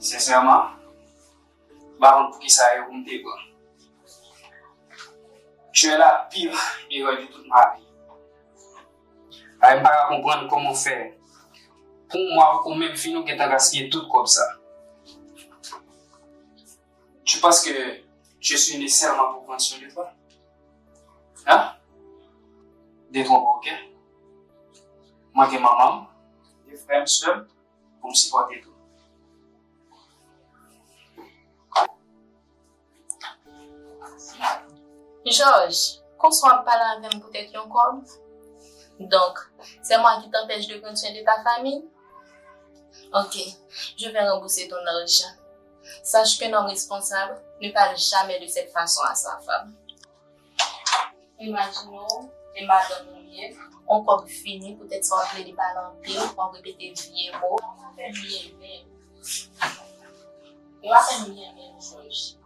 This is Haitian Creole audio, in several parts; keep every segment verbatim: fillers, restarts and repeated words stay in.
Sensèman, m pa konn poukisa e ou m te pran. Tu es la pire erreur de toute ma vie. Ay, m pa ka konprann kòman w fè. Pou yon mwa poko menm fini, ou gentan gaspiye tout kòb sa. Tu penses que je suis né seulement pour prendre soin de toi? Hein? Détrompe, ok? Mwen gen manman m, de frè m, sè m, pou m sipòte tou. Georges, konsa w ap pale avè m poutèt yon kòb? Donk, c'est moi qui t'empêche de prendre soin de ta famille? Ok, je vais rembourser ton argent. Sache qu'un homme responsable ne parle jamais de cette façon à sa femme. Imajine w, e madanm ou ye, yon kòb fini, poutèt sa w ap plede pale anpil, w ap repete vye mo. Sa fè m byen menm. Yo pa fè m byen menm, Georges.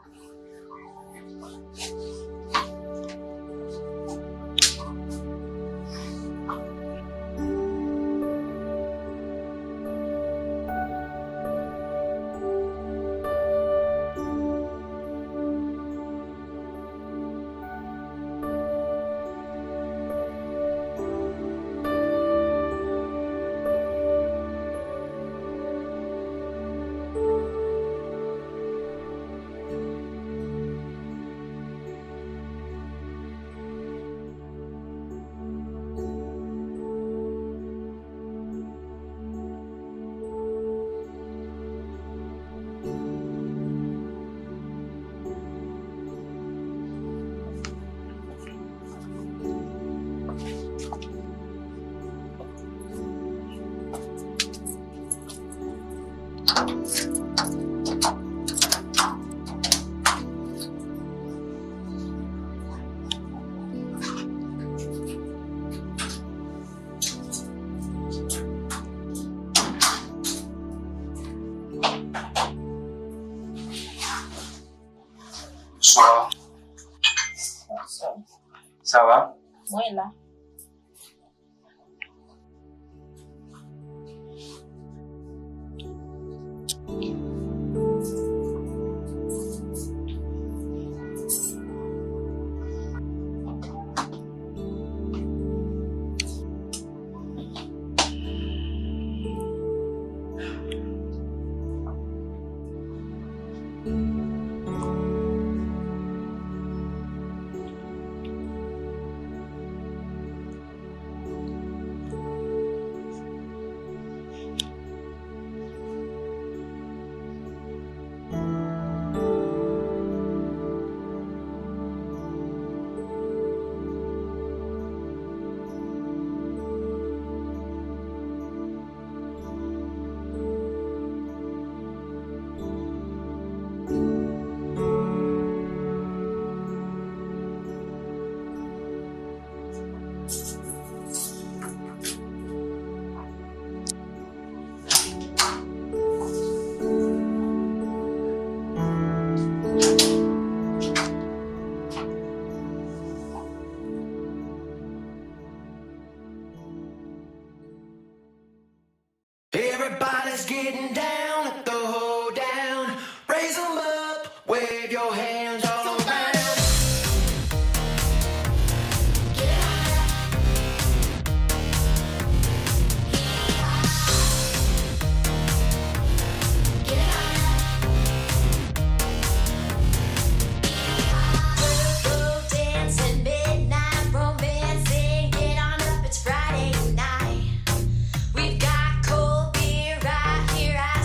Bonsoir. Bonsoir. Ça va? Mwen la. Everybody's getting down at the hoedown. Raise 'em up, wave your hands all around. Go dancing, midnight romancing, get on up, it's Friday night. We've got cold beer right here, I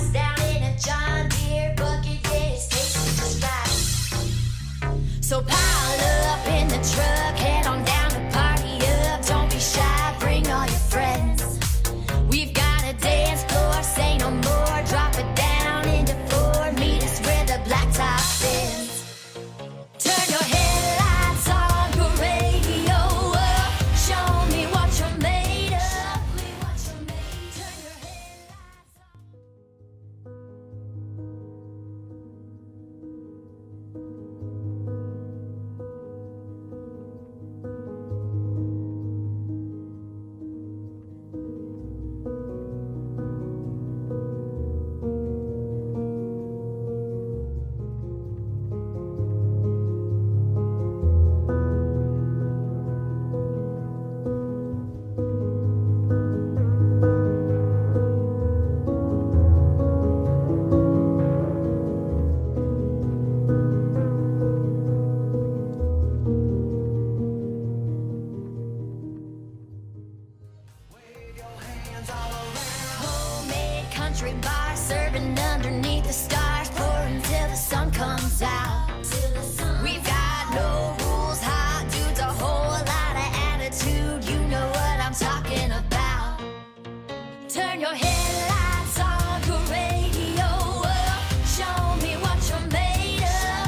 Country bar serving underneath the stars, pouring till the sun comes out. We've got no rules, hot dudes, a whole lot of attitude. You know what I'm talking about. Turn your headlights on, your radio up. Show me what you're made of.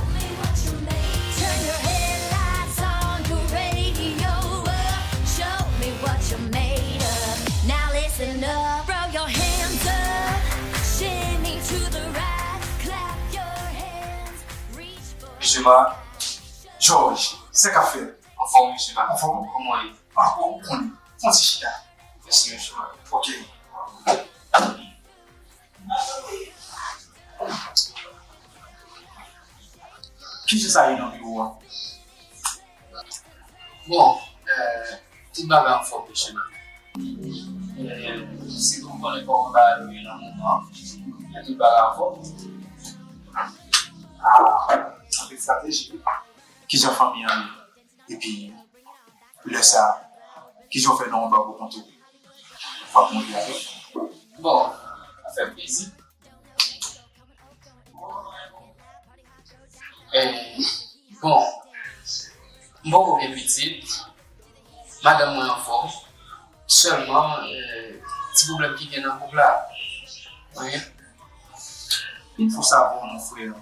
Turn your headlights on, your radio up. Show me what you're made of. Now listen up, throw your hands up. Shimmy to the right, clap your hands. Reach for Jema, George, sa k ap fèt? Anfòm, mesye, pa anfòm? Kòman w ye? Ah, bon, ou konnen. Fè yon ti chita. Mèsi, mesye. Ok. Kijan sa ye nan biwo a? Bon, eh, tout bagay anfòm, mesye. Eh, sitou m konnen kòman bagay yo ye nan moman an, men tout bagay anfòm. Ah, anpil estrateji. Kijan fanmi an ye? Epi, lè sa, kijan w fè nan yon bò pou kont ou? W ap mouri avè l? Bon, sa fè plezi. Eh, bon, m poko gen pitit, madanm mwen anfòm, sèlman, eh, ti pwoblèm ki gen nan koup la, wi. Une fois savoir, mon frère,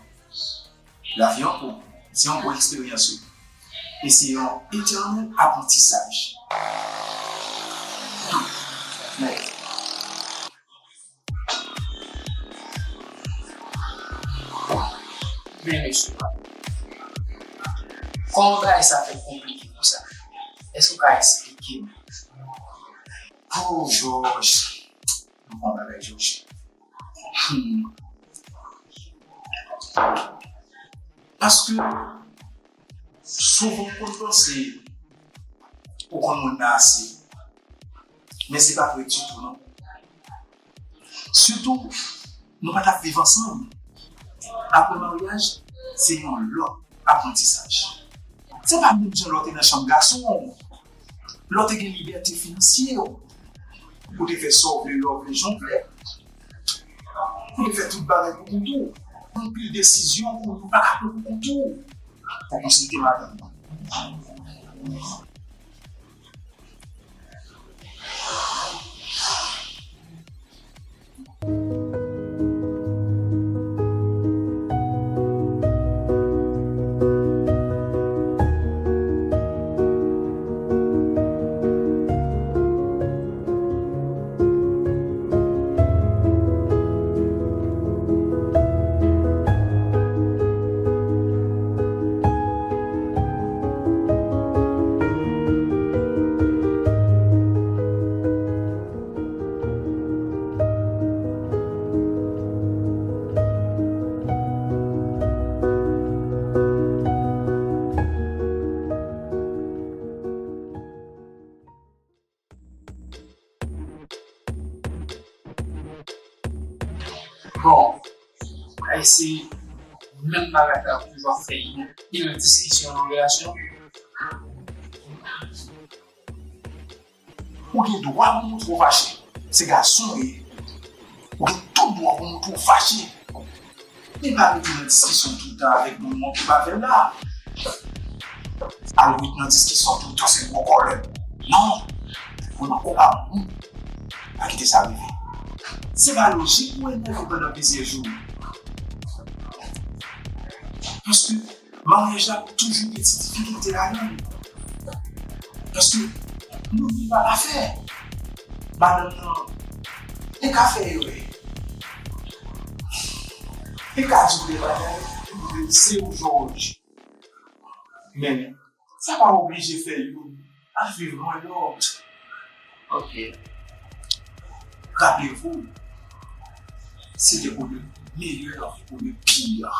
lavi an kout, se yon bon eksperyans, wi. E se yon etènèl aprantisaj. Men, mesye, kòman bagay sa fè konplike konsa? Èske w ka eksplike m? Oh, Jòj. M konn bagay, Jòj. Hmm. Paske souvan m konn panse ou konn moun nan ase. Men se pa vre ditou, non. Sitou, nou pa t ap viv ansanm. Apre maryaj, se yon lòt aprantisaj. Se pa menm jan lè w te nan chanm gason w, lè w te gen libète finansye w, ou te fè sa w vle, lè w vle, jan w vle. Ou te fè tout bagay pou kont ou. Anpil desizyon ou, ou pa ka pran pou kont ou. Fò konsilte madanm nan. Bon, bagay se menm bagay la, toujou ap fè anpil diskisyon nan relasyon. Ou gen dwa pou montre w fache. Se gason w ye. Ou gen tout dwa pou montre w fache. Men pa rete nan diskisyon tout tan avèk moun ou anpil pa fè la. Al ret nan diskisyon tout tan se gwo kòlè. Non. Ou nan kò pa moun. Pa kite sa rive. Se pa lojik pou w enève pandan plizyè jou. Paske maryaj la toujou gen ti difikilte ladan l. Paske nou vin pa pafè. Madanm nan, li ka fè erè. Li ka di w de bagay, li se yon Jòj. Men, sa pa oblije fè youn ap viv mwen lòt. Ok. Rapele w, se te pou le meyè, pou le pire.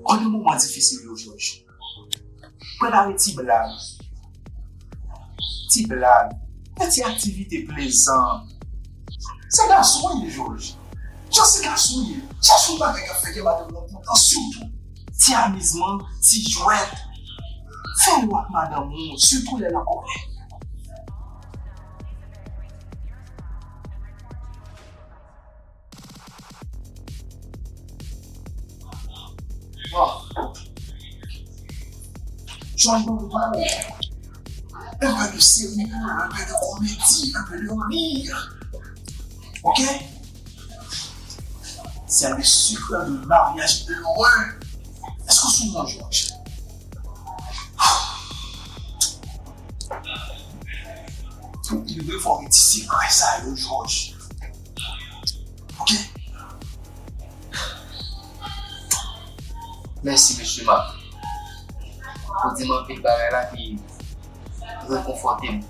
Pandan moman difisil yo, Jòj, prepare ti blag. Ti blag. Fè ti aktivite plezan. Se gason w ye, Jòj. Jan se gason w ye, chèche yon bagay k ap fè kè madanm nan kontan, sitou ti amizman, ti jwèt. Fè yo ak madanm ou, sitou lè l an kòlè. Bon. Jòj, bon, bon. Un peu de sérieux, un peu de comédie, un peu de rire. Ok? C'est le secret de mariage heureux. Èske w sou mwen, Jòj? Pou rive fò gen ti sekrè sa yo, Jòj. Ok? Mèsi, mesye Marc. Ou di m anpil bagay la ki rekonfòte m.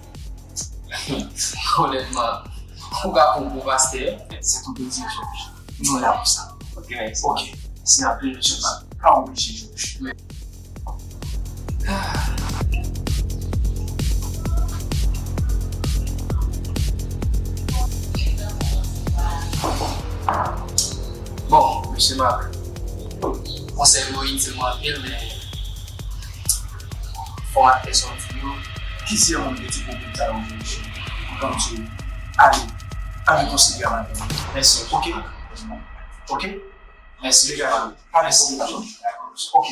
Onètman, ou ka pran m pou pastè. Se tou plezi, Jòj. Nou la pou sa. Ok, mèsi. Ok. Se yon plezi, Jòj. Pa oblije, Jòj. Bon, mesye Marc, konsèy yo itil mwen anpil, men fò m ap fè sa w di yo. Ki se moun ki ti pwoblèm sa yo, mesye? Kòmsi, ale, ale konseye a madanm. Mèsi. Ok? Ok? Mèsi. Mèsi. Ok.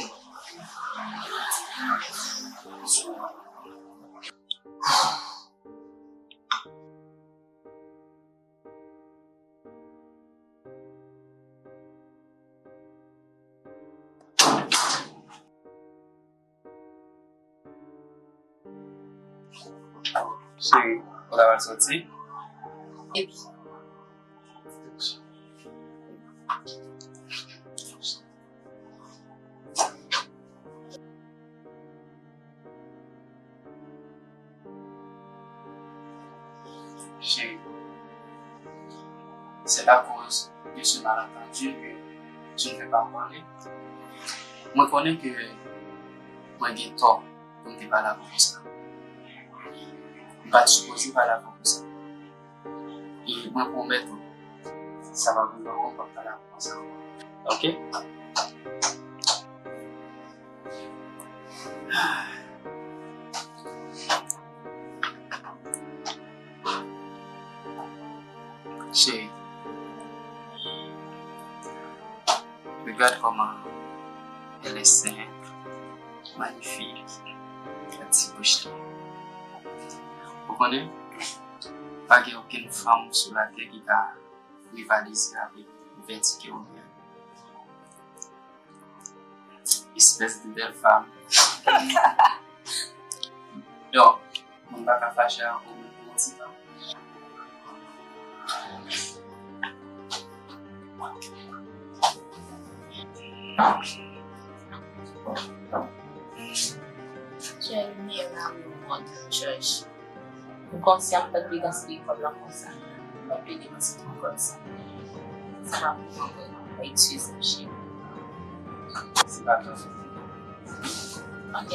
Cheri, ou ta pral soti? Epi? Chérie, c'est à cause de ce malentendu que tu ne veux pas me parler. Mwen konnen ke mwen gen tò pou m te pale avè w konsa. M pa t sipoze pale avè w konsa. E mwen pwomèt ou, sa p ap rive ankò, m p ap pale avè w konsa ankò. Ok? Cheri, regarde comment elle est simple, magnifique, ak ti bouch li. Ou konnen, pa gen okenn fanm sou latè ki ka rivalize avèk vèti ke ou gen. Espèce de belle femme. Donc, mwen pa ka fache ak ou menm pou yon ti tan. Tu es le meilleur ami au monde, George. Ou konsyan m pa t vle gaspiye kòb la konsa. M pa t vle depanse twòp kòb sa. Sa pa pou mwen vrèman. Eskize m, cheri. Se pa grav. Ok.